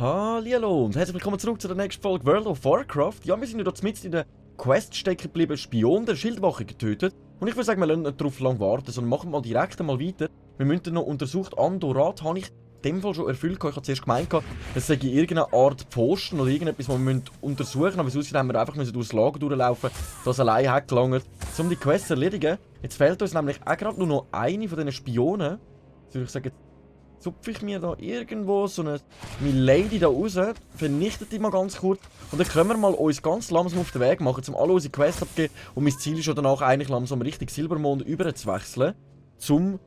Hallihallo und herzlich willkommen zurück zu der nächsten Folge World of Warcraft. Ja, wir sind ja dort mitten in der Quest stecken geblieben, Spion der Schildwache getötet. Und ich würde sagen, wir lassen nicht darauf lang warten, sondern machen mal direkt einmal weiter. Wir müssen noch untersucht, Andorat habe ich in dem Fall schon erfüllt. Ich habe zuerst gemeint, es sei irgendeine Art Pfosten oder irgendetwas, was wir untersuchen müssen. Aber es aussieht, haben wir einfach durchs Lager durchlaufen, das allein hat gelangt, um die Quest zu erledigen. Jetzt fehlt uns nämlich auch gerade nur noch eine von diesen Spionen. Jetzt würde ich sagen, zupfe ich mir da irgendwo so eine Milady da raus, vernichtet die mal ganz kurz und dann können wir mal uns ganz langsam auf den Weg machen, um alle unsere Quests abzugeben. Und mein Ziel ist ja danach eigentlich langsam Richtung Silbermond überzuwechseln, zum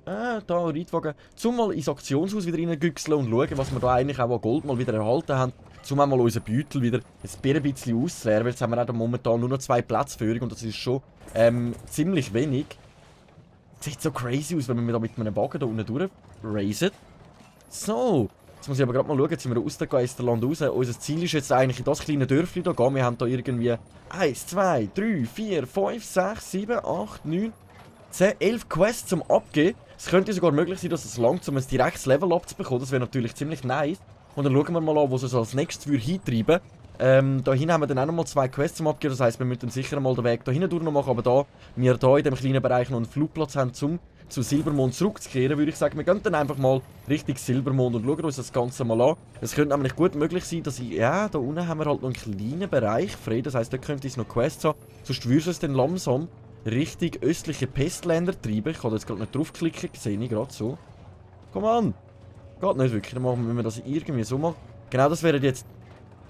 Reitwagen, zum mal ins Aktionshaus wieder reingüchseln und schauen, was wir da eigentlich auch an Gold mal wieder erhalten haben, um auch mal unseren Beutel wieder ein bisschen auszuleeren, weil jetzt haben wir auch momentan nur noch 2 Platzführungen und das ist schon ziemlich wenig. Sieht so crazy aus, wenn wir da mit einem Wagen da unten durchraisen. So, jetzt muss ich aber gerade mal schauen, jetzt sind wir aus dem Geisterland raus. Unser Ziel ist jetzt eigentlich in das kleine Dörfli hier gehen. Wir haben da irgendwie 1, 2, 3, 4, 5, 6, 7, 8, 9, 10, 11 Quests zum Abgeben. Es könnte sogar möglich sein, dass es langt, um ein direktes Level abzubekommen. Das wäre natürlich ziemlich nice. Und dann schauen wir mal an, wo es als nächstes hintreiben. Da hinten haben wir dann auch nochmal 2 Quests zum Abgeben, das heisst, wir müssen sicher mal den Weg da hinten durch noch machen, aber da wir hier in diesem kleinen Bereich noch einen Flugplatz haben, um zu Silbermond zurückzukehren, würde ich sagen, wir gehen dann einfach mal Richtung Silbermond und schauen uns das Ganze mal an. Es könnte nämlich gut möglich sein, dass da unten haben wir halt noch einen kleinen Bereich frei, das heisst, da könnte es noch Quests haben, sonst würde es dann langsam Richtung östliche Pestländer treiben. Ich kann jetzt gerade nicht draufklicken, sehe ich gerade so. Komm an! Geht nicht wirklich, dann machen wir das irgendwie so mal. Genau, das wäre jetzt...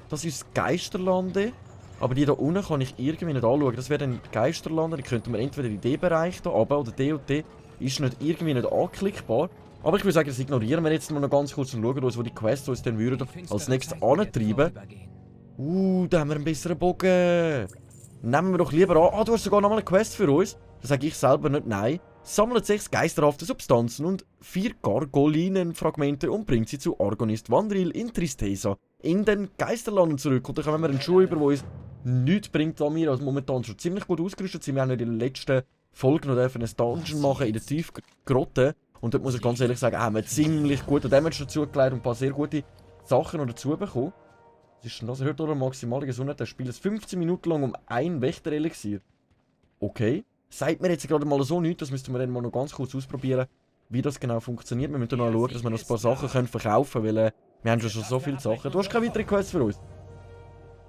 Das ist Geisterlande, aber die da unten kann ich irgendwie nicht anschauen. Das wäre dann Geisterlande, dann könnten wir entweder in den Bereich hier runter oder D und D ist irgendwie nicht anklickbar. Aber ich würde sagen, das ignorieren wir jetzt mal noch ganz kurz und schauen uns, wo die Quests uns dann würden als nächstes antreiben. Da haben wir einen besseren Bogen. Nehmen wir doch lieber an. Ah, du hast sogar nochmal eine Quest für uns. Da sage ich selber nicht nein. Sammelt 6 geisterhafte Substanzen und 4 Gargolinenfragmente und bringt sie zu Argonist Wandril in Tristeza in den Geisterlanden zurück. Und dann kommen wir einen Schuh über, der uns nichts bringt, da wir also momentan schon ziemlich gut ausgerüstet sind. Wir haben in den letzten Folgen noch ein Dungeon machen in der Tiefgrotte. Und dort muss ich ganz ehrlich sagen, haben wir ziemlich guten Damage dazu gelegt und ein paar sehr gute Sachen noch dazu bekommen. Was ist denn das? Hört oder maximale Gesundheit des Spiels 15 Minuten lang um ein Wächterelixier. Okay. Sagt mir jetzt gerade mal so nichts, das müssten wir dann mal noch ganz kurz ausprobieren, wie das genau funktioniert. Wir müssen noch schauen, dass wir noch ein paar Sachen verkaufen können, weil wir haben schon so viele Sachen. Du hast keine weiteren Quests für uns?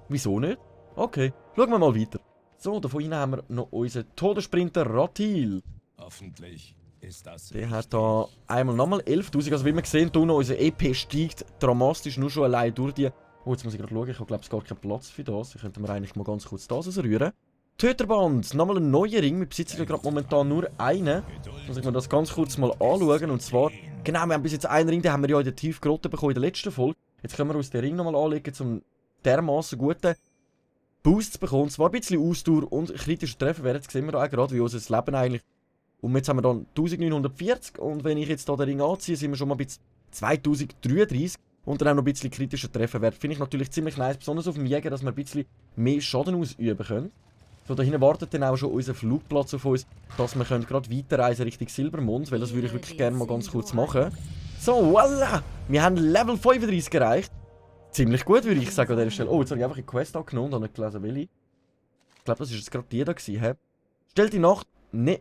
Wieso nicht? Okay, schauen wir mal weiter. So, da vorne haben wir noch unseren Todessprinter Ratil. Hoffentlich ist das. Der hat da einmal nochmal 11.000. Also wie wir sehen, hier noch unser EP steigt dramatisch nur schon allein durch die... Oh, jetzt muss ich gerade schauen, ich habe glaube ich gar keinen Platz für das. Ich könnte mir eigentlich mal ganz kurz das ausrühren. Töterband, nochmal ein neuer Ring. Wir besitzen ja gerade momentan nur einen. Muss ich mir das ganz kurz mal anschauen. Und zwar, genau, wir haben bis jetzt einen Ring, den haben wir ja in der Tiefgrotte bekommen in der letzten Folge. Jetzt können wir uns den Ring nochmal anlegen, um dermaßen guten Boost zu bekommen. Und zwar ein bisschen Ausdauer und kritischer Trefferwert. Jetzt sehen wir da auch gerade, wie unser Leben eigentlich. Und jetzt haben wir dann 1940. Und wenn ich jetzt da den Ring anziehe, sind wir schon mal bis 2033. Und dann auch noch ein bisschen kritischer Trefferwert. Finde ich natürlich ziemlich nice, besonders auf dem Jäger, dass wir ein bisschen mehr Schaden ausüben können. So, da hinten wartet dann auch schon unser Flugplatz auf uns, dass wir gerade weiterreisen Richtung Silbermond, weil das würde ich wirklich gerne mal ganz kurz machen. So, voila! Wir haben Level 35 erreicht. Ziemlich gut, würde ich sagen an dieser Stelle. Oh, jetzt habe ich einfach eine Quest angenommen und habe nicht gelesen, welche. Ich glaube, das war jetzt gerade die da gewesen, hä? Stellt die Nacht... Ne,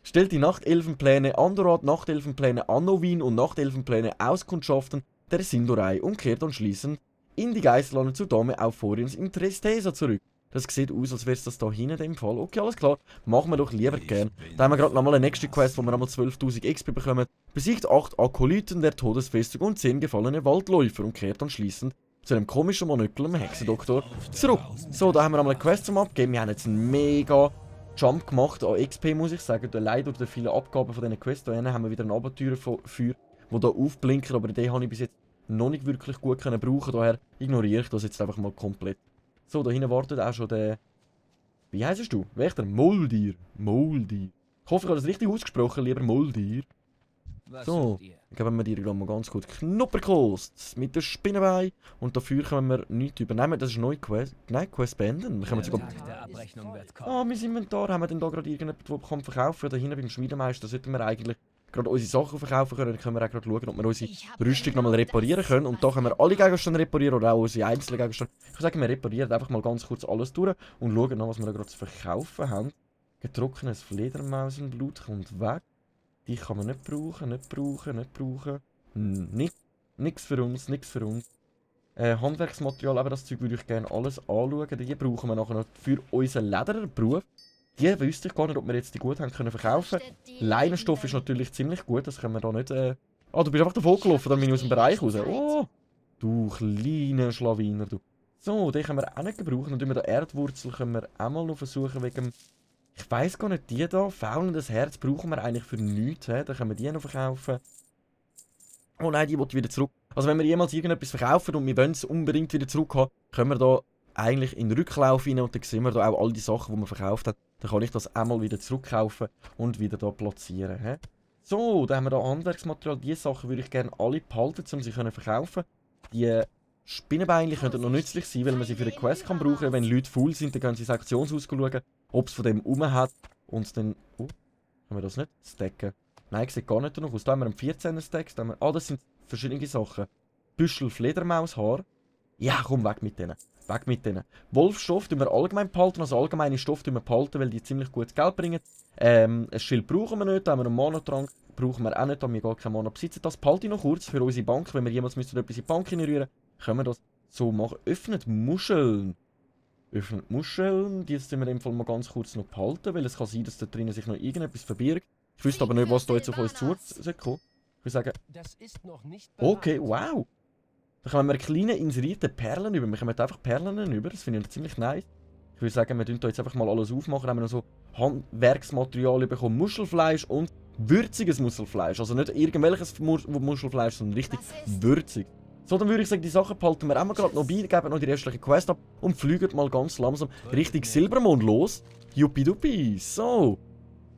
stellt die Nachtelfenpläne Andorat, Nachtelfenpläne Annowin und Nachtelfenpläne Auskundschaften der Sindorei und kehrt anschließend in die Geisterlande zu Dame Euphoriens in Tristeza zurück. Das sieht aus, als wäre es das da hinten in dem Fall. Okay, alles klar. Machen wir doch lieber gern. Da haben wir gerade nochmal eine nächste Quest, wo wir nochmal 12.000 XP bekommen. Besiegt 8 Akolyten der Todesfestung und 10 gefallene Waldläufer und kehrt anschließend zu einem komischen Monokel im Hexendoktor zurück. So, da haben wir nochmal eine Quest zum Abgeben. Wir haben jetzt einen mega Jump gemacht an XP, muss ich sagen. Leider durch die vielen Abgaben von diesen Quests da haben wir wieder eine Abenteuer für, die hier aufblinken, aber den habe ich bis jetzt noch nicht wirklich gut brauchen. Daher ignoriere ich das jetzt einfach mal komplett. So, da hinten wartet auch schon der... Wie heisst du? Wächter? Moldir. Moldir. Ich hoffe, ich habe das richtig ausgesprochen, lieber Moldir. So, dann geben wir dir gerade mal ganz gut Knupperkost mit der Spinnenbein. Und dafür können wir nichts übernehmen. Das ist eine neue Quest. Nein, Quest beenden. Wir können sogar... Ah, mein Inventar. Haben wir denn da gerade irgendetwas, das wir verkaufen kann? Da hinten beim Schmiedemeister sollten wir eigentlich gerade unsere Sachen verkaufen können, dann können wir auch gerade schauen, ob wir unsere Rüstung nochmal reparieren können. Und da können wir alle Gegenstände reparieren oder auch unsere einzelnen Gegenstände. Ich würde sagen, wir reparieren einfach mal ganz kurz alles durch und schauen noch, was wir da gerade zu verkaufen haben. Getrocknetes Fledermausenblut kommt weg. Die kann man nicht brauchen, nicht brauchen, nicht brauchen. Nix für uns, nix für uns. Handwerksmaterial, aber das Zeug würde ich gerne alles anschauen. Die brauchen wir nachher noch für unseren Ledererberuf. Die wüsste ich gar nicht, ob wir jetzt die gut haben können verkaufen. Leinenstoff ist natürlich ziemlich gut, das können wir da nicht... Ah, du bist einfach davon gelaufen, dann bin ich aus dem Bereich raus. Oh, du kleiner Schlawiner, du. So, den können wir auch nicht gebrauchen. Und über die Erdwurzel können wir auch mal noch versuchen wegen... Ich weiss gar nicht, die da, faulendes Herz brauchen wir eigentlich für nichts. Dann können wir die noch verkaufen. Oh nein, die will wieder zurück. Also wenn wir jemals irgendetwas verkaufen und wir wollen es unbedingt wieder zurück haben, können wir da eigentlich in den Rücklauf rein und dann sehen wir da auch all die Sachen, die wir verkauft haben. Dann kann ich das einmal wieder zurückkaufen und wieder da platzieren. He? So, dann haben wir da Handwerksmaterial. Diese Sachen würde ich gerne alle behalten, um sie zu verkaufen. Die Spinnenbeine könnten noch nützlich sein, weil man sie für eine Quest kann brauchen. Wenn Leute faul sind, dann können sie ins Auktionshaus schauen, ob es von dem rum hat. Und dann... Oh, können wir das nicht stacken? Nein, sieht gar nicht danach aus. Da haben wir einen 14er Stack. Das sind verschiedene Sachen. Büschel Fledermaushaar. Ja, komm, weg mit denen. Weg mit denen. Wolfsstoff tun wir allgemein behalten. Also allgemeine Stoff tun wir behalten, weil die ziemlich gutes Geld bringen. Ein Schild brauchen wir nicht. Da haben wir einen Mana-Trank. Brauchen wir auch nicht, da wir gar keinen Mana besitzen. Das behalte ich noch kurz für unsere Bank. Wenn wir jemals etwas in die Bank hineinrühren, können wir das so machen. Öffnet Muscheln. Öffnet Muscheln. Die müssen wir in dem Fall mal ganz kurz noch behalten, weil es kann sein, dass da drinnen sich noch irgendetwas verbirgt. Ich wüsste aber nicht, was da jetzt auf uns zukommt. Ich würde sagen... Okay, wow. Da kommen wir kleine inserierte Perlen über. Wir kommen einfach Perlen über. Das finde ich ziemlich nice. Ich würde sagen, wir tun da jetzt einfach mal alles aufmachen. Dann haben wir noch so Handwerksmaterial bekommen. Muschelfleisch und würziges Muschelfleisch. Also nicht irgendwelches Muschelfleisch, sondern richtig würzig. So, dann würde ich sagen, die Sachen behalten wir auch mal gerade noch bei, geben noch die restliche Quest ab und fliegen mal ganz langsam Richtung Silbermond los. Juppie-duppie. So.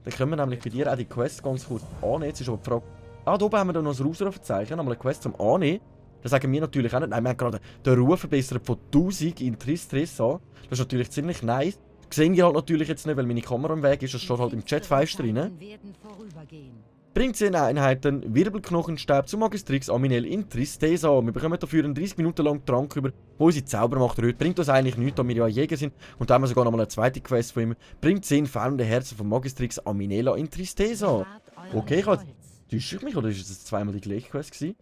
Dann können wir nämlich bei dir auch die Quest ganz kurz annehmen. Jetzt ist aber die Frage... Ah, da oben haben wir dann noch ein Ausrufezeichen. Nochmal eine Quest zum Annehmen. Das sagen wir natürlich auch nicht. Nein, wir haben gerade den Ruf verbessert von 1000 in Tris an. Das ist natürlich ziemlich nice. Das sehen wir halt natürlich jetzt nicht, weil meine Kamera im Weg ist. Das steht halt im Chat fest drin. Bringt 10 Einheiten Wirbelknochenstab zu Magistrix Aminel in Tristesa. Wir bekommen dafür einen 30 Minuten lang Trank über, wo unsere Zaubermacht erhöht. Bringt uns eigentlich nichts, da wir ja Jäger sind. Und da haben wir sogar nochmal eine zweite Quest von ihm. Bringt 10 faulende Herzen von Magistrix Aminela in Tristesa. Okay, täusche ich mich oder ist es zweimal die gleiche Quest gewesen?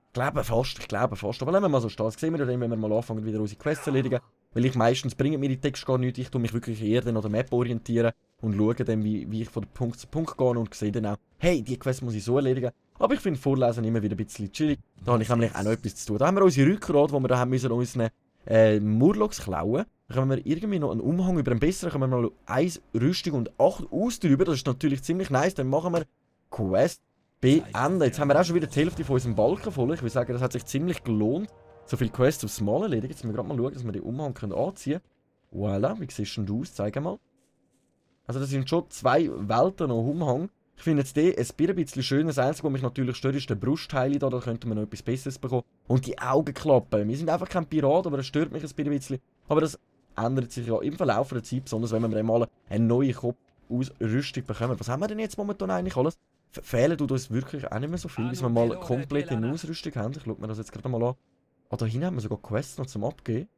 Ich glaube fast. Aber lassen wir mal so stehen. Das sehen wir ja dann, wenn wir mal anfangen, wieder unsere Quests zu erledigen. Weil meistens bringen mir die Texte gar nichts. Ich tue mich wirklich eher dann an der Map orientieren und schaue dann, wie ich von Punkt zu Punkt gehe und sehe dann auch, hey, die Quest muss ich so erledigen. Aber ich finde Vorlesen immer wieder ein bisschen chillig. Da habe ich nämlich auch noch etwas zu tun. Da haben wir unsere Rückgrat, wo wir da haben müssen unseren Murlocs klauen. Da können wir irgendwie noch einen Umhang über einen besseren, können wir mal 1 Rüstung und 8 Ausdrüber. Das ist natürlich ziemlich nice. Dann machen wir Quest beenden. Jetzt haben wir auch schon wieder die Hälfte von unserem Balken voll. Ich würde sagen, das hat sich ziemlich gelohnt. So viele Quests aufs Mal erledigen. Jetzt müssen wir gerade mal schauen, dass wir den Umhang anziehen können. Voilà, wie siehst denn du aus? Zeig mal. Also das sind schon 2 Welten noch Umhang. Ich finde jetzt den ein bisschen schön. Das Einzige, was mich natürlich stört, ist der Brustteil da. Da könnte man noch etwas Besseres bekommen. Und die Augenklappen. Wir sind einfach kein Pirat, aber das stört mich ein bisschen. Aber das ändert sich ja im Verlauf der Zeit, besonders wenn wir dann mal eine neue Kopfausrüstung bekommen. Was haben wir denn jetzt momentan eigentlich alles? Fehlen tut uns wirklich auch nicht mehr so viel, bis wir mal komplett eine Ausrüstung haben. Ich schaue mir das jetzt gerade mal an. Ah, da hinten haben wir sogar Quests noch zum Abgeben.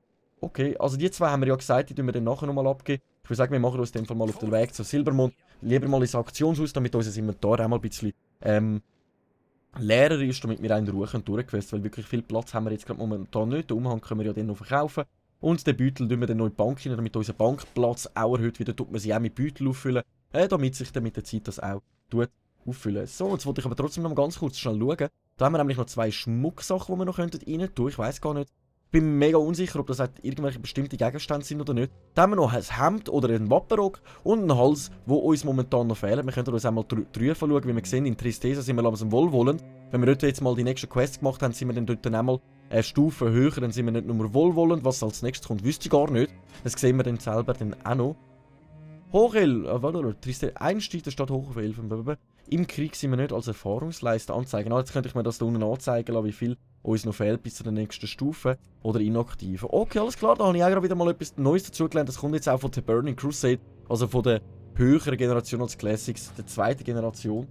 Okay, also die 2 haben wir ja gesagt, die tun wir dann nachher nochmal abgeben. Ich würde sagen, wir machen uns in dem Fall mal auf den Weg zu Silbermond. Lieber mal ins Auktionshaus, damit unser Inventar auch mal ein bisschen leerer ist, damit wir auch in Ruhe durchquesten. Weil wirklich viel Platz haben wir jetzt gerade momentan nicht. Den Umhang können wir ja dann noch verkaufen. Und den Beutel tun wir dann noch in die Bank rein, damit unser Bankplatz auch erhöht wird. Tut man sie auch mit Beutel auffüllen, damit sich dann mit der Zeit das auch auffüllen. So, jetzt wollte ich aber trotzdem noch ganz kurz schnell schauen. Da haben wir nämlich noch 2 Schmucksachen, die wir noch rein tun. Ich weiß gar nicht. Ich bin mega unsicher, ob das halt irgendwelche bestimmte Gegenstände sind oder nicht. Da haben wir noch ein Hemd oder einen Wappenrock und einen Hals, wo uns momentan noch fehlen. Wir können uns einmal drüber schauen, wie wir sehen. In Tristesa sind wir langsam wohlwollend. Wenn wir dort jetzt mal die nächste Quest gemacht haben, sind wir dann dort einmal eine Stufe höher. Dann sind wir nicht nur wohlwollend. Was als nächstes kommt, wüsste ich gar nicht. Das sehen wir dann selber dann auch noch. Hochelf, Einstieg der Stadt Hochelf. Im Krieg sind wir nicht als Erfahrungsleiste anzeigen. Jetzt könnte ich mir das da unten anzeigen lassen, wie viel uns noch fehlt bis zur nächsten Stufe. Oder inaktiven. Okay, alles klar, da habe ich auch wieder mal etwas Neues dazugelernt. Das kommt jetzt auch von The Burning Crusade. Also von der höheren Generation als Classics, der 2. Generation.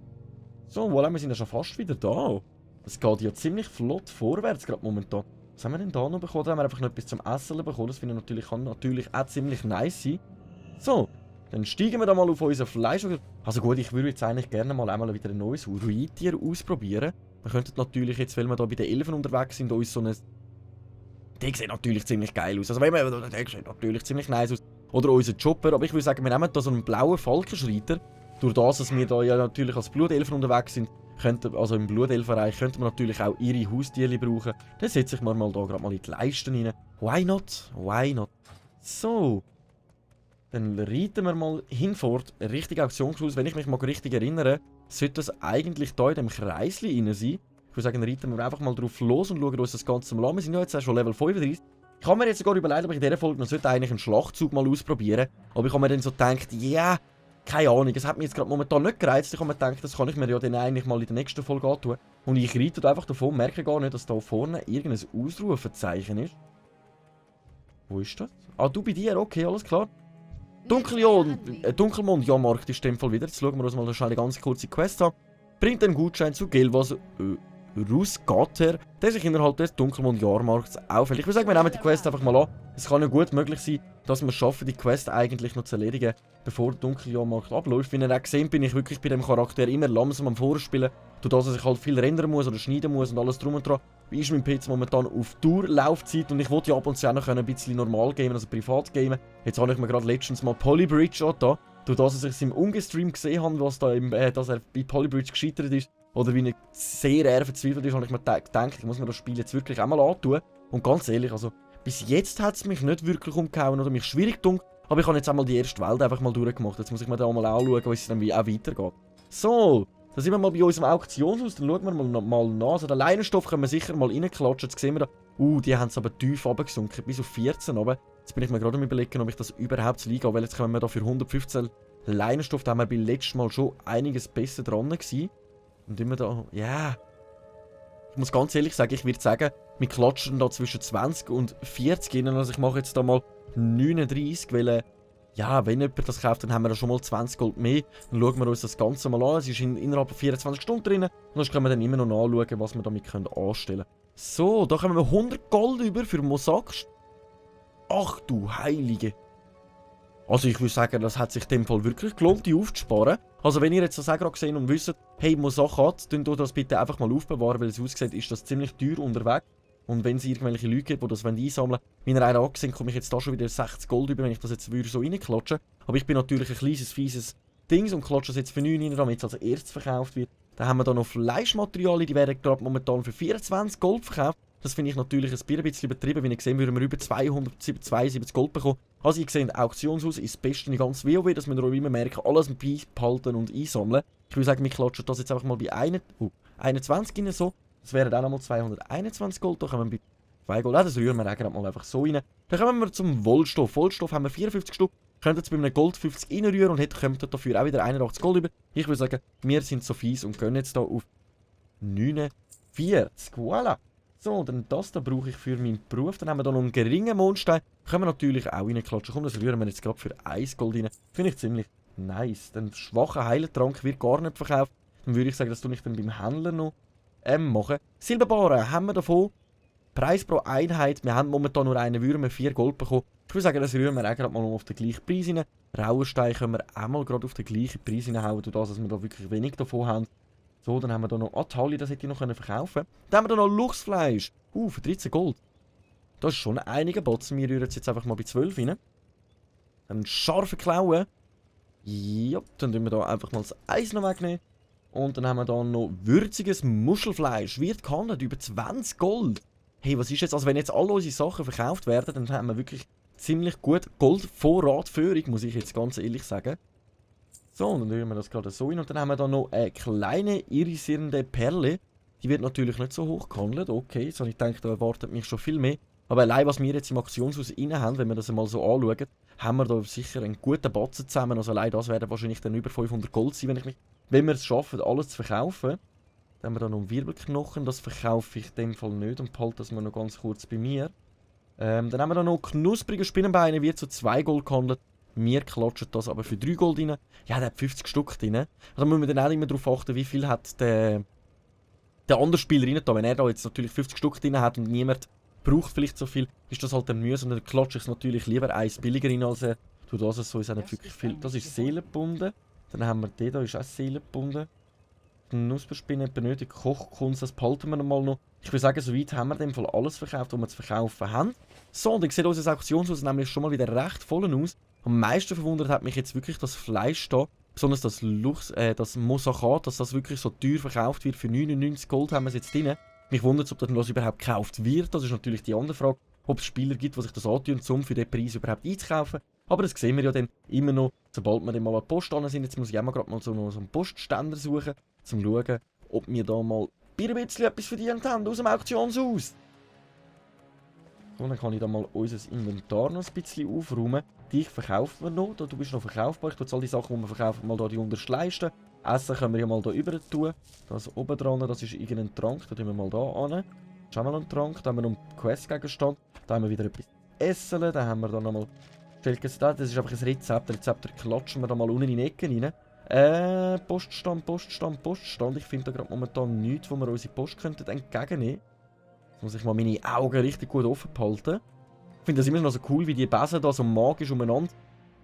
So, voilà, wir sind ja schon fast wieder da. Es geht ja ziemlich flott vorwärts, gerade momentan. Was haben wir denn da noch bekommen? Da haben wir einfach noch etwas zum Essen bekommen. Das finde ich natürlich, kann natürlich auch ziemlich nice sein. So, dann steigen wir da mal auf unser Fleisch. Also gut, ich würde jetzt eigentlich gerne mal einmal wieder ein neues Ruintier ausprobieren. Wir könnten natürlich jetzt, weil wir da bei den Elfen unterwegs sind, uns so ein... Der sieht natürlich ziemlich geil aus. Also wenn wir... Der sieht natürlich ziemlich nice aus. Oder unser Chopper. Aber ich würde sagen, wir nehmen da so einen blauen Falkenschreiter. Durch das, dass wir da ja natürlich als Blutelfen unterwegs sind, also im Blutelfenreich, könnte man natürlich auch ihre Haustiere brauchen. Dann setze ich mir mal da gerade mal in die Leisten rein. Why not? Why not? So. Dann reiten wir mal hinfort Richtung Auktionshaus. Wenn ich mich mal richtig erinnere, sollte das eigentlich hier in dem Kreisli rein sein. Ich würde sagen, reiten wir einfach mal drauf los und schauen uns das Ganze mal an. Wir sind ja jetzt schon Level 35. Ich habe mir jetzt sogar überlegt, ob ich in dieser Folge noch eigentlich einen Schlachtzug mal ausprobieren. Aber ich habe mir dann so gedacht, ja, yeah, keine Ahnung, es hat mich jetzt gerade momentan nicht gereizt. Ich habe mir gedacht, das kann ich mir ja dann eigentlich mal in der nächsten Folge antun. Und ich reite da einfach davon, merke gar nicht, dass da vorne irgendein Ausrufezeichen ist. Wo ist das? Ah, du bei dir, okay, alles klar. Dunkelmond, ja, Markt ist in dem Fall wieder. Jetzt schauen wir uns mal schnell eine ganz kurze Quest an. Bringt einen Gutschein zu Gelwas Rusgater, der sich innerhalb des Dunkelmond-Jahrmarkts auffällt. Ich würde sagen, wir nehmen die Quest einfach mal an. Es kann ja gut möglich sein, dass wir es schaffen, die Quest eigentlich noch zu erledigen, bevor der Dunkeljahrmarkt abläuft. Wie ihr auch gesehen, bin ich wirklich bei dem Charakter immer langsam am Vorspielen. Dadurch, dass ich halt viel rendern muss oder schneiden muss und alles drum und dran, ist mein PC momentan auf Dauerlaufzeit und ich wollte ja ab und zu auch noch ein bisschen normal gamen, also privat gamen. Jetzt habe ich mir gerade letztens mal Polybridge da. Dadurch, dass ich es im Ungestream gesehen habe, was da dass er bei Polybridge gescheitert ist, oder wie er sehr verzweifelt ist, habe ich mir gedacht, ich muss mir das Spiel jetzt wirklich einmal antun. Und ganz ehrlich, also bis jetzt hat es mich nicht wirklich umgehauen oder mich schwierig gedacht, aber ich habe jetzt einmal die erste Welt einfach mal durchgemacht. Jetzt muss ich mir da mal anschauen, wie es dann auch weitergeht. So, da sind wir mal bei unserem Auktionshaus, dann schauen wir mal nach. Also den Leinenstoff können wir sicher mal reinklatschen. Jetzt sehen wir da, die haben es aber tief runtergesunken, bis auf 14 runter. Jetzt bin ich mir gerade am Überlegen, ob ich das überhaupt liege, weil jetzt kommen wir da für 115 Leinenstoff, da haben wir beim letzten Mal schon einiges besser dran gewesen. Und immer da, ja. Yeah. Ich muss ganz ehrlich sagen, ich würde sagen, wir klatschen da zwischen 20 und 40 rein. Also ich mache jetzt da mal 39, weil, ja, wenn jemand das kauft, dann haben wir da schon mal 20 Gold mehr. Dann schauen wir uns das Ganze mal an. Es ist innerhalb von 24 Stunden drin. Und dann können wir dann immer noch nachschauen, was wir damit anstellen können. So, da kommen wir 100 Gold über für Mossack. Ach du Heilige. Also ich würde sagen, das hat sich in dem Fall wirklich gelohnt, die aufzusparen. Also wenn ihr jetzt das auch gerade gesehen und wisst, hey, Mossack hat, dann das bitte einfach mal aufbewahren, weil es aussieht, ist das ziemlich teuer unterwegs. Und wenn es irgendwelche Leute gibt, die das einsammeln wollen, wie ihr einer angesehen, komme ich jetzt da schon wieder 60 Gold über, wenn ich das jetzt würde so reinklatschen. Aber ich bin natürlich ein kleines, fieses Ding und klatsche das jetzt für 9 rein, damit es als erstes verkauft wird. Dann haben wir da noch Fleischmaterialien, die werden gerade momentan für 24 Gold verkauft. Das finde ich natürlich ein bisschen übertrieben. Wie ihr gesehen, würden wir über 272 Gold bekommen. Also ihr seht, Auktionshaus ist das Beste in ganz WoW, dass wir auch immer merken, alles beibehalten und einsammeln. Ich würde sagen, wir klatschen das jetzt einfach mal bei 21 rein so. Das wären dann nochmal 221 Gold. Da kommen wir bei 2 Gold. Das rühren wir gerade mal einfach so rein. Dann kommen wir zum Wollstoff. Wollstoff haben wir 54 Stück. Könnt jetzt bei einem Gold 50 reinrühren und kommt dafür auch wieder 81 Gold über. Ich würde sagen, wir sind so fies und gehen jetzt hier auf 49. Voilà. So, dann das da brauche ich für meinen Beruf. Dann haben wir hier noch einen geringen Mondstein. Können wir natürlich auch reinklatschen. Komm, das rühren wir jetzt gerade für 1 Gold rein. Finde ich ziemlich nice. Den schwachen Heilentrank wird gar nicht verkauft. Dann würde ich sagen, das tue ich dann beim Händler noch machen. Silberbarren haben wir davon. Preis pro Einheit. Wir haben momentan nur einen, würden wir 4 Gold bekommen. Ich würde sagen, das rühren wir auch gerade mal auf den gleichen Preis rein. Rauerstein können wir auch mal gerade auf den gleichen Preis reinhauen, durch dass wir da wirklich wenig davon haben. So, dann haben wir da noch Atali, das hätte ich noch verkaufen können. Dann haben wir da noch Luchsfleisch. Für 13 Gold. Das ist schon einige Botzen. Wir rühren jetzt einfach mal bei 12 rein. Dann scharfe Klauen. Ja, dann tun wir da einfach mal das Eis noch wegnehmen. Und dann haben wir da noch würziges Muschelfleisch. Wird gehandelt, über 20 Gold. Hey, was ist jetzt? Also wenn jetzt alle unsere Sachen verkauft werden, dann haben wir wirklich ziemlich gut Goldvorratführung, muss ich jetzt ganz ehrlich sagen. So, und dann rühren wir das gerade so hin. Und dann haben wir da noch eine kleine irisierende Perle. Die wird natürlich nicht so hoch gehandelt. Okay, so ich denke, da erwartet mich schon viel mehr. Aber allein, was wir jetzt im Auktionshaus rein haben, wenn wir das mal so anschauen, haben wir da sicher einen guten Batzen zusammen. Also allein das werden wahrscheinlich dann über 500 Gold sein, wenn wir es schaffen, alles zu verkaufen. Dann haben wir da noch einen Wirbelknochen. Das verkaufe ich in dem Fall nicht und behalte das mal noch ganz kurz bei mir. Dann haben wir da noch knusprige Spinnenbeine, wird zu 2 Gold gehandelt. Wir klatschen das aber für 3 Gold rein. Ja, der hat 50 Stück drin. Also da muss man dann auch immer darauf achten, wie viel hat der andere Spieler rein da. Wenn er da jetzt natürlich 50 Stück drin hat und niemand braucht vielleicht so viel, ist das halt dann mühsam. Dann klatsche ich es natürlich lieber eins billiger rein, als er tut das. So ist auch nicht wirklich viel. Das ist seelengebunden. Dann haben wir den da, ist auch seelengebunden. Nussbespinne benötigt, Kochkunst, das behalten wir mal noch. Ich würde sagen, soweit haben wir in dem Fall alles verkauft, was wir zu verkaufen haben. So, und dann sieht unser Auktionshaus nämlich schon mal wieder recht voll aus. Am meisten verwundert hat mich jetzt wirklich das Fleisch da, besonders das Mosakat, dass das wirklich so teuer verkauft wird. Für 99 Gold haben wir es jetzt drin. Mich wundert es, ob das überhaupt gekauft wird. Das ist natürlich die andere Frage, ob es Spieler gibt, die sich das antun, um für den Preis überhaupt einzukaufen. Aber das sehen wir ja dann immer noch, sobald wir dann mal an der Post dran sind. Jetzt muss ich auch mal gerade mal so einen Postständer suchen, um zu schauen, ob wir da mal ein bisschen etwas verdient haben aus dem Auktionshaus. So, dann kann ich da mal unser Inventar noch ein bisschen aufräumen. Dich verkaufen wir noch, du bist noch verkaufbar. Ich tue jetzt all die Sachen, die wir verkaufen, mal da die unterste Leiste. Essen können wir ja mal da rüber tun. Das oben dran, das ist irgendein Trank, da tun wir mal da an. Schau mal einen Trank, da haben wir noch einen Questgegenstand. Da haben wir wieder etwas zu essen, da haben wir dann nochmal... Das ist einfach ein Rezept. Da klatschen wir da mal unten in die Ecke rein. Poststand. Ich finde da gerade momentan nichts, wo wir unsere Post könnten entgegennehmen. Jetzt muss ich mal meine Augen richtig gut offen behalten. Ich finde das immer noch so cool, wie die Besen da so magisch umeinander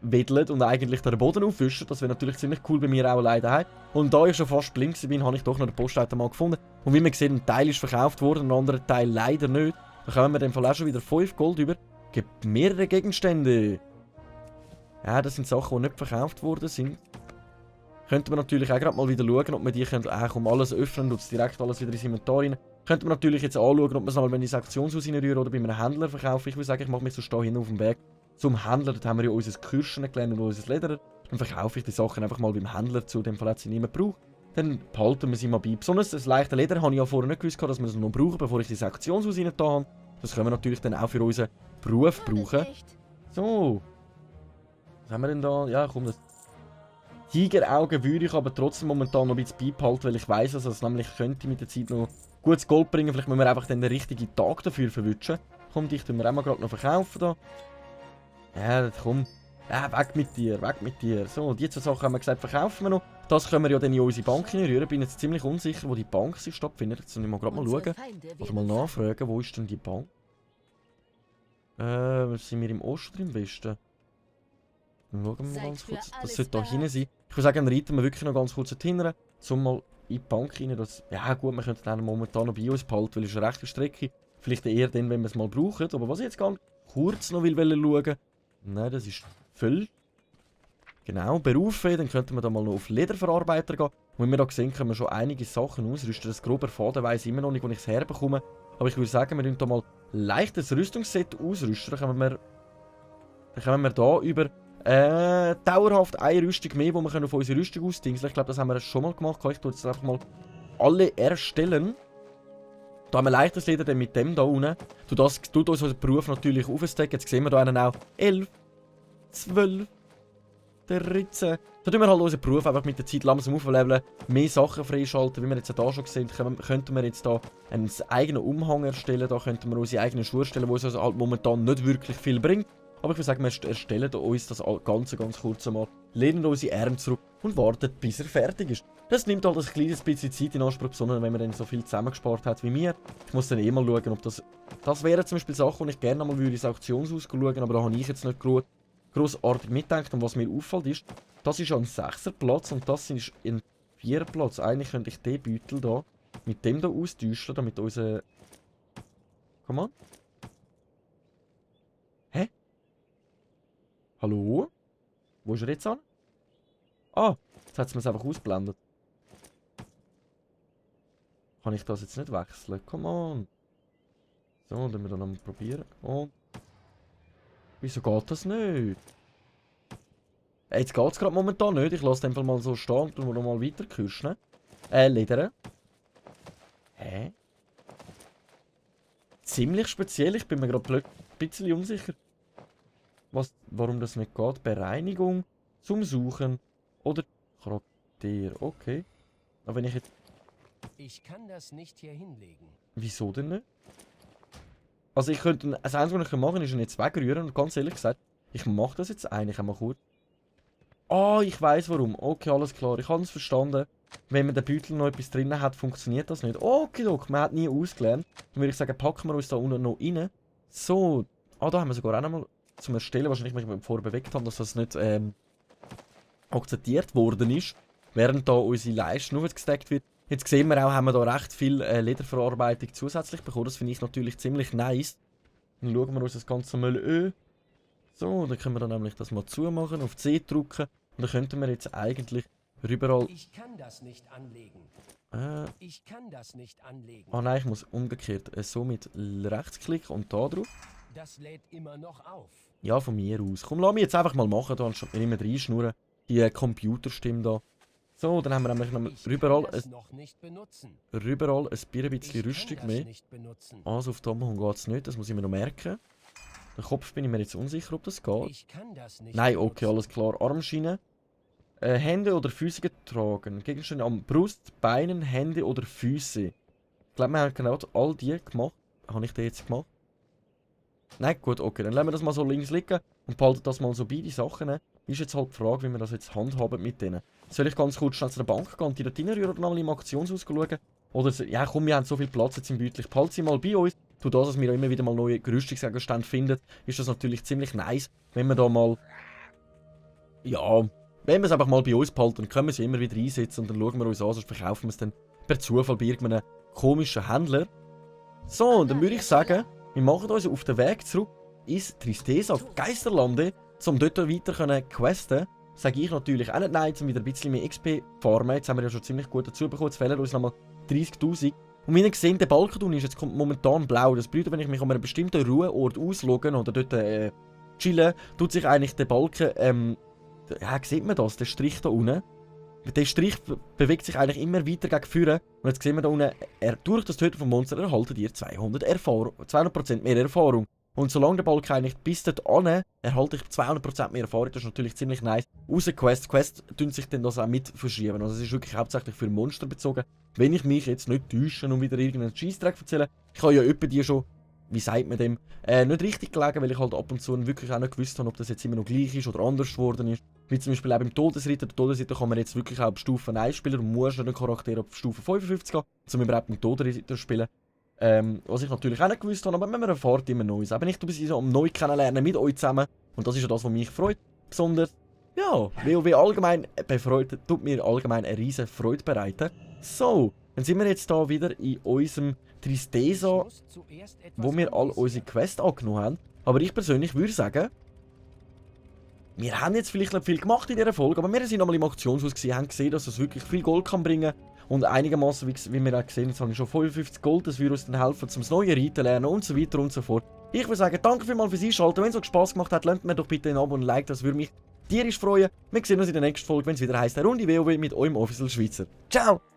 wedeln und eigentlich den Boden aufwischen. Das wäre natürlich ziemlich cool bei mir auch alleine daheim. Und da ich schon fast blind bin, habe ich doch noch den Postautomat gefunden. Und wie man sieht, ein Teil ist verkauft worden, ein anderer Teil leider nicht. Da kommen wir in dem Fall auch schon wieder 5 Gold über. Gibt mehrere Gegenstände. Ja, das sind Sachen, die nicht verkauft worden sind. Könnte man natürlich auch gerade mal wieder schauen, ob wir die alles öffnen und direkt alles wieder ins Inventar rein. Könnte man natürlich jetzt anschauen, ob man es mal ins Auktionshaus reinrühren oder bei einem Händler verkaufen. Ich würde sagen, ich mache mich so da hin auf dem Weg zum Händler. Dort haben wir ja unser Kirschen gelernt und unser Leder. Dann verkaufe ich die Sachen einfach mal beim Händler zu, dem Fall hat sie niemand gebraucht. Dann behalten wir sie mal bei. Besonders das leichte Leder habe ich ja vorher nicht gewusst, dass wir es noch brauchen, bevor ich das Auktionshaus rein da habe. Das können wir natürlich dann auch für unseren Beruf brauchen. So. Was haben wir denn da? Ja, komm, das Tigeraugen würde ich aber trotzdem momentan noch ein bisschen beibehalten, weil ich weiss, dass es nämlich könnte mit der Zeit noch gutes Gold bringen. Vielleicht müssen wir einfach dann den richtigen Tag dafür verwünschen. Komm, dich tun wir auch mal gerade noch verkaufen da. Ja, komm. Ja, weg mit dir, weg mit dir. So, die 2 Sachen haben wir gesagt, verkaufen wir noch. Das können wir ja dann in unsere Bank hineinrühren. Bin jetzt ziemlich unsicher, wo die Bank sich stattfindet. Jetzt muss ich mal gerade mal schauen. Oder mal nachfragen, wo ist denn die Bank? Sind wir im Osten oder im Westen? Schauen wir mal ganz kurz. Das sollte hier hinten sein. Ich würde sagen, dann reiten wir wirklich noch ganz kurz hinten, um mal in die Bank rein. Das, ja gut, wir könnten den momentan noch bei uns behalten, weil es ist eine rechte Strecke. Vielleicht eher dann, wenn wir es mal brauchen. Aber was ich jetzt ganz kurz noch schauen. Nein, das ist voll. Genau, Berufe. Dann könnten wir da mal noch auf Lederverarbeiter gehen. Und wie wir da sehen, können wir schon einige Sachen ausrüsten. Das grobe Faden weiss ich immer noch nicht, wo ich es herbekomme. Aber ich würde sagen, wir tun da mal leichtes Rüstungsset ausrüsten. Dann kommen wir da über dauerhaft eine Rüstung mehr, wo wir auf unsere Rüstung ausdingseln. Ich glaube, das haben wir schon mal gemacht. Ich tue jetzt einfach mal alle erstellen. Da haben wir leichtes Leder dann mit dem da unten. Das tut unseren Beruf natürlich aufstecken. Jetzt sehen wir da auch 11, 12, 13. Da tun wir halt unseren Beruf einfach mit der Zeit langsam aufleveln, mehr Sachen freischalten. Wie wir jetzt hier schon gesehen haben, könnten wir jetzt da einen eigenen Umhang erstellen. Da könnten wir unsere eigenen Schuhe erstellen, die uns also halt momentan nicht wirklich viel bringt. Aber ich würde sagen, wir erstellen uns das Ganze ganz kurz einmal, lehnen unsere Arme zurück und warten, bis er fertig ist. Das nimmt halt ein kleines bisschen Zeit in Anspruch, besonders wenn man dann so viel zusammengespart hat wie wir. Ich muss dann eh mal schauen, ob das... Das wären zum Beispiel Sachen, die ich gerne mal ins Auktionshaus schauen, aber da habe ich jetzt nicht grossartig mitgedacht. Und was mir auffällt ist, das ist ein 6er Platz und das ist ein 4er Platz. Eigentlich könnte ich den Beutel da mit dem da austauschen, damit unser... Komm on. Hä? Hallo? Wo ist er jetzt an? Ah, jetzt hat es mir einfach ausgeblendet. Kann ich das jetzt nicht wechseln? Come on. So, dann wir dann nochmal probieren. Und... Wieso geht das nicht? Jetzt geht es gerade momentan nicht. Ich lasse den Fall mal so stehen und tun wir nochmal weiter kürschen. Ledern. Hä? Ziemlich speziell. Ich bin mir gerade ein bisschen unsicher. Warum das nicht geht? Bereinigung, zum Suchen oder Charakter. Okay. Aber wenn ich jetzt... Ich kann das nicht hier hinlegen. Wieso denn nicht? Also ich könnte... Das Einzige, was ich machen kann, ist ihn jetzt wegrühren. Und ganz ehrlich gesagt, Ich mache das jetzt eigentlich einmal kurz. Ah, ich weiß warum. Okay, alles klar. Ich habe es verstanden. Wenn man den Beutel noch etwas drin hat, funktioniert das nicht. Okay, doch, man hat nie ausgelernt. Dann würde ich sagen, packen wir uns da unten noch rein. So. Ah, da haben wir sogar auch noch mal zum Erstellen. Wahrscheinlich, weil wir vorher bewegt haben, dass das nicht akzeptiert worden ist. Während da unsere Leiste nur gesteckt wird. Jetzt sehen wir auch, haben wir da recht viel Lederverarbeitung zusätzlich bekommen. Das finde ich natürlich ziemlich nice. Dann schauen wir uns das Ganze mal an. So, dann können wir dann nämlich das mal zumachen, auf C drücken. Und dann könnten wir jetzt eigentlich überall... Ich kann das nicht anlegen. Ich kann das nicht anlegen. Ah nein, ich muss umgekehrt so mit Rechtsklick und da drauf. Das lädt immer noch auf. Ja, von mir aus. Komm, lass mich jetzt einfach mal machen, da anstatt mir immer reinschnurren. Die Computerstimme da. So, dann haben wir nämlich noch überall ein bisschen Rüstung mehr. Also auf dem Bogen geht es nicht, das muss ich mir noch merken. Den Kopf bin ich mir jetzt unsicher, ob das geht. Nein, okay, alles klar. Armschienen. Hände oder Füße getragen. Gegenstände am Brust, Beinen, Hände oder Füße. Ich glaube, wir haben genau all die gemacht. Habe ich die jetzt gemacht? Nein, gut, okay. Dann lassen wir das mal so links liegen und behalten das mal so beide Sachen. Ist jetzt halt die Frage, wie wir das jetzt handhaben mit denen. Soll ich ganz kurz schnell zu der Bank gehen und die dort reinrühren oder nochmal im Aktionshaus schauen? Oder, ja komm, wir haben so viel Platz jetzt im Beutel. Ich behalte sie mal bei uns. Durch das, dass wir immer wieder mal neue Gerüstungsgegenstände finden, ist das natürlich ziemlich nice, wenn wir da mal... Ja, wenn wir es einfach mal bei uns behalten, dann können wir sie immer wieder einsetzen und dann schauen wir uns an, sonst verkaufen wir es dann per Zufall bei irgendeinem komischen Händler. So, und dann würde ich sagen, wir machen uns auf den Weg zurück ins Tristeza Geisterlande, um dort weiter zu questen. Sage ich natürlich auch nicht nein, um wieder ein bisschen mehr XP farmen. Jetzt haben wir ja schon ziemlich gut dazu bekommen, jetzt fehlen uns nochmal 30'000. Und wie ihr seht, der Balken ist jetzt momentan blau. Das bedeutet, wenn ich mich an einem bestimmten Ruheort auslogge oder dort chillen, tut sich eigentlich der Balken, ja, sieht man das, der Strich da unten. Der Strich bewegt sich eigentlich immer weiter gegen vorne. Und jetzt sehen wir da unten, durch das Töten von Monster erhaltet ihr 200% mehr Erfahrung. Und solange der Balken eigentlich bis dorthin erhalte ich 200% mehr Erfahrung. Das ist natürlich ziemlich nice. Außer Quest. Quest tun sich dann das auch mit verschieben. Also es ist wirklich hauptsächlich für Monster bezogen. Wenn ich mich jetzt nicht täusche und wieder irgendeinen Scheissdreck erzähle. Ich habe ja etwa die schon, wie sagt man dem, nicht richtig gelegen, weil ich halt ab und zu wirklich auch nicht gewusst habe, ob das jetzt immer noch gleich ist oder anders geworden ist. Wie zum Beispiel auch beim Todesritter. Der Todesritter kann man jetzt wirklich auch auf Stufe 1 spielen und muss nicht einen Charakter auf Stufe 55 gehen, um überhaupt einen Todesritter zu spielen. Was ich natürlich auch nicht gewusst habe, aber man erfährt immer Neues. Eben nicht so am neu kennenlernen mit euch zusammen. Und das ist ja das, was mich freut. Besonders, ja, WoW allgemein befreut, tut mir allgemein eine riesen Freude bereiten. So, dann sind wir jetzt da wieder in unserem Tristeza, wo wir all unsere Quests angenommen haben. Aber ich persönlich würde sagen, wir haben jetzt vielleicht nicht viel gemacht in dieser Folge, aber wir sind einmal im Auktionshaus gewesen, haben gesehen, dass es wirklich viel Gold kann bringen. Und einigermaßen, wie wir auch gesehen haben, jetzt habe ich schon 55 Gold, das würde uns dann helfen, zum neue Reiten lernen und so weiter und so fort. Ich würde sagen, danke vielmals fürs Einschalten. Wenn es euch Spass gemacht hat, lasst mir doch bitte ein Abo und ein Like, das würde mich tierisch freuen. Wir sehen uns in der nächsten Folge, wenn es wieder heisst, eine Runde WoW mit eurem Official Schweizer. Ciao!